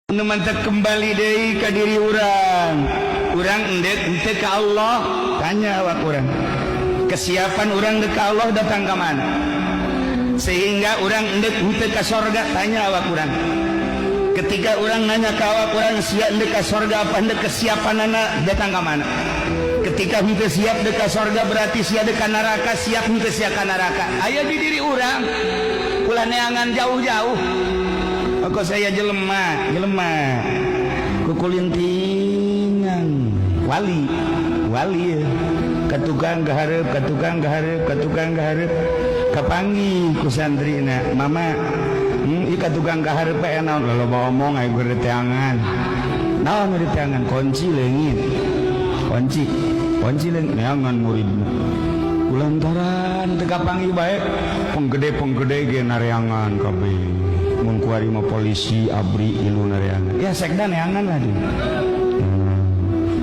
Nu mantap kembali deui ka diri urang. Urang endek henteu ka Allah, tanya awak urang. Kesiapan urang dek ka Allah datang ka mana? Sehingga urang endek henteu ka sorga, tanya awak urang. Ketika urang nanya ka awak urang sia endek ka sorga apa endek, kesiapanana datang ka mana? Ketika henteu siap dek ka sorga, berarti sia dek ka neraka, siap henteu sia ka neraka. Aya di diri urang. Ulah neangan jauh-jauh. Kok saya jelema, jelema kukulintingan wali, wali ya. Ka tukang kahareup, ka tukang kahareup, ka tukang kahareup, kapanggih ku santrina, "Mama, ieu ka tukang kahareup aya naon?" "Loba omong aya keur teangan." "Naon nu diteangan?" "Kunci leungit." Kunci, kunci leungit, neangan muridna. Kulantaran teu kapanggih bae, penggede-penggede ge nareangan kabeh. Mun kuari mah polisi, ABRI ilu nareangan. Ya sekda neangan lah dia.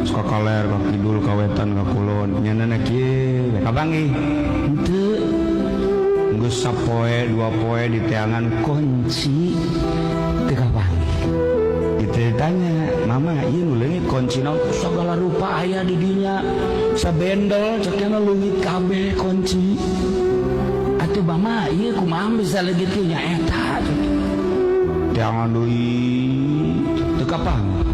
Suka kaler, ka kidul, ka wetan, ka kulon. Nyanana kieu, kapanggih. Henteu. Geus sapoe, 2 poe diteangan kunci teu kapanggih. Ditanya, "Mama, ieu nu leungit kunci naon?" "Sagala rupa aya di dinya. Sabendel cekna leungit kabeh kunci." "Atuh Mama, ieu kumaha bisa leungit kieu?" "Nya eta." Jangan deui teu kapanggih.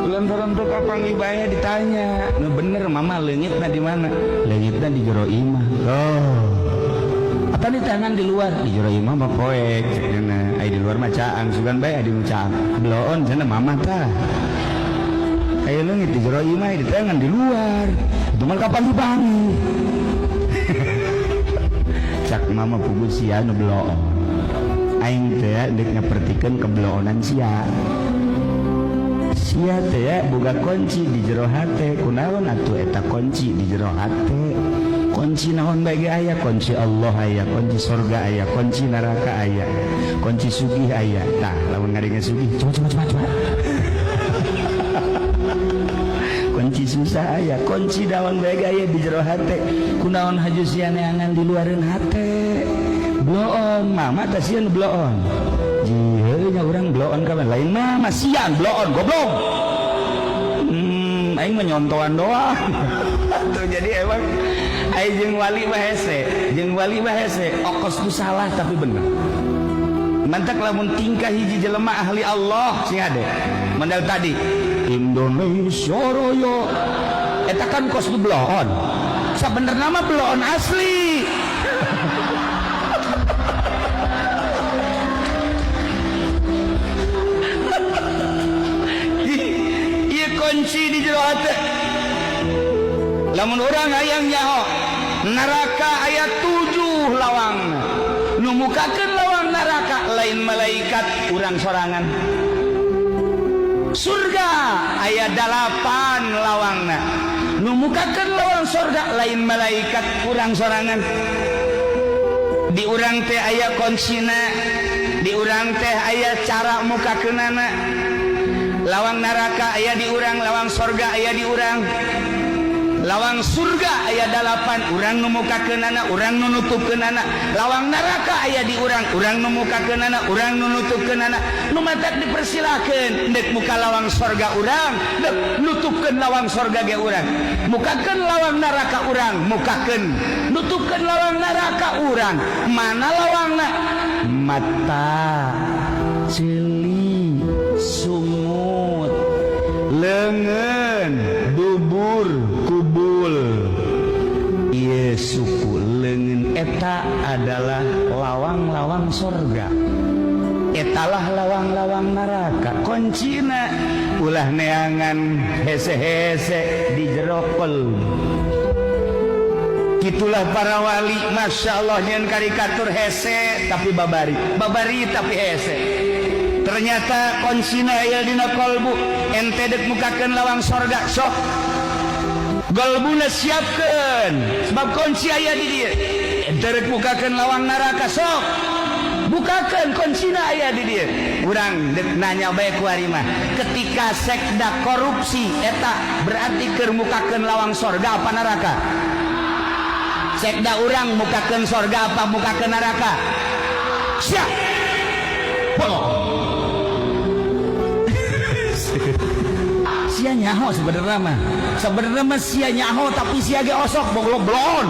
Lantaran teu kapanggih bae ditanya, "Nu bener Mama leungitna di mana?" "Leungitna di jero imah." "Oh. Apa di tangan di luar?" "Di jero imah mah poek," cenah. "Ai di luar mah caang, sugan bae di nu caang." "Bloon," cenah Mama tah. "Aya leungit di jero imah, di tangan di luar. Itu mah kapan dipanggih?" Cak Mama, "Puguh sia nu bloon. Aing teh deuk nyapertikeun kebloonan sia. Sia teh boga kunci di jero hate, kunaon atuh eta kunci di jero hate? Kunci naon bae ge aya, kunci Allah aya, kunci surga aya, kunci neraka aya, kunci sugih aya. Tah, lamun ngadenge sugih, coba coba coba coba. Kunci susah aya, kunci naon bae ge aya di jero hate. Kunaon haju sia neangan di luareun hate? Bloon, Mama teh sieun bloon. Jieu nya urang bloon kabeh, lain Mama sian bloon goblok. Aing mah nyontoan doang." Tuh jadi emang aing jeung wali mah hese, jeung wali mah hese, okos tu salah tapi bener. Mantak lamun tingkah hiji jelema ahli Allah sing ade. Mandal tadi Indonesia Raya eta kan kos nu bloon. Sabenerna mah bloon asli. Ieu kunci di jero hate. Lamun urang hayang nyaho neraka aya 7 lawang. Nu mukakeun lawang neraka lain malaikat, urang sorangan. Surga aya 8 lawangna. Nu mukakeun lawang surga lain malaikat, urang sorangan. Di urang teh aya kuncina, di urang teh aya cara mukakeunana. Lawang neraka aya di urang, lawang sorga aya di urang. Lawang surga aya 8, urang nu mukakeunana, urang nu nutupkeunana. Lawang neraka aya di urang, urang nu mukakeunana, urang nu nutupkeunana. Nu matak dipersilakeun deuk muka lawang sorga urang, deuk nutupkeun lawang sorga ge urang. Mukakeun lawang neraka urang, mukakeun nutupkeun lawang neraka urang. Mana lawangna? Mata, ceuli, sungut, leungeun, dubur, kubul. Ieu suku leungeun eta adalah lawang-lawang sorga, etalah lawang-lawang neraka. Kuncina ulah neangan hese-hese di jero kolbu. Itulah para wali, Masya Allah, nyeun karikatur hese tapi babari, babari tapi hese. Ternyata kuncina aya dina kolbu. Ente dek mukakeun lawang sorga, sok golbuna siapkeun sebab kunci aya di dieu. Ente rek mukakeun lawang neraka, sok bukakeun, kuncina aya di dieu. Urang dek nanya bae ku ari mah, ketika sekda korupsi eta berarti keur mukakeun lawang sorga apa neraka? Sekda urang mukakeun sorga apa mukakeun neraka? Siap. Bolong. Sia nyaho sebenarnya mah. Sebenarnya mah sia nyaho tapi sia ge osok boglok blon.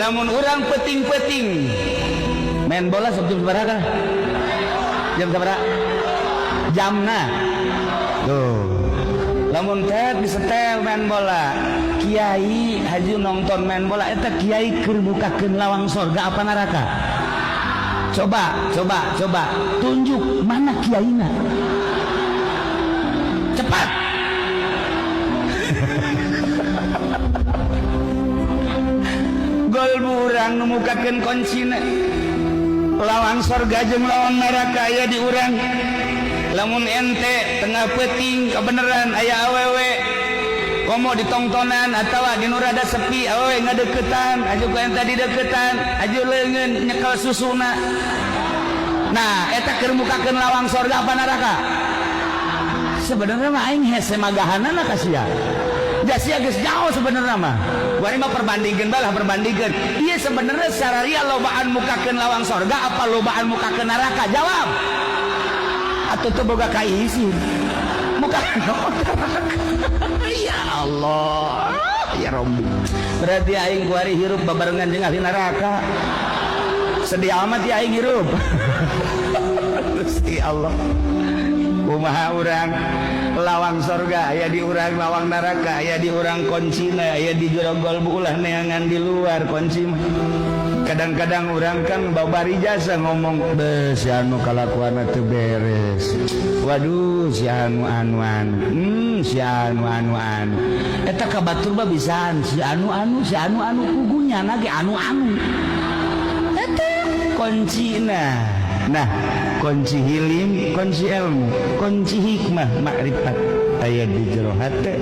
Lamun urang peting-peting main bola jam sabaraha? Jam sabaraha? Jamna. Tuh. Lamun teh disetel main bola. Kiai haju nonton main bola eta kiai keur bukakeun lawang sorga apa neraka? Coba, coba, coba tunjuk mana kiaina. Cepat. Gol urang nu mukakeun kuncina. Lawang sorga jeung lawang neraka aya di urang. Lamun ente tengah peuting kebenaran aya awewe komo ditongtonan atawa di nu rada sepi awewe ngadeukeutan aju ku ente dideukeutan aju leungeun nyekel susuna. Nah, eta keur mukakeun lawang sorga apa neraka? Sebenarnya mah aing hese magahanana ka sia. Da sia geus jauh sebenarnya mah. Bari mah perbandingkeun bae lah perbandingkeun. Ieu sebenarnya sararia lobaan mukakeun lawang sorga apa lobaan mukakeun neraka? Jawab. Atuh teu boga kaisi. Muka ya Allah, ya Rabbi. Berarti aing kuari hirup babarengan jeung ahli neraka. Sedih amat ya aing hirup. Gusti Allah. Kumaha urang lawang sorga aya di urang, lawang neraka aya di urang, kuncina aya di jero golbu, ulah neangan di luar kunci mah. Kadang-kadang urang kan babari jasa ngomong beuh si anu kalakuanna teu beres. Waduh si anu anu anu. Si anu anu anu. Eta ka batur mah bisaan si anu anu si anu anu pugunya ge anu anu. Eta kuncina. Nah, kunci hilim, kunci ilmu, kunci hikmah, makrifat aya di jero hate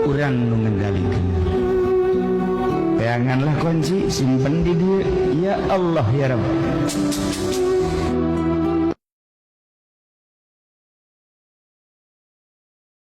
urang nu ngendalikeun. Peanganlah kunci, simpen di dieu. Ya Allah ya Rabb.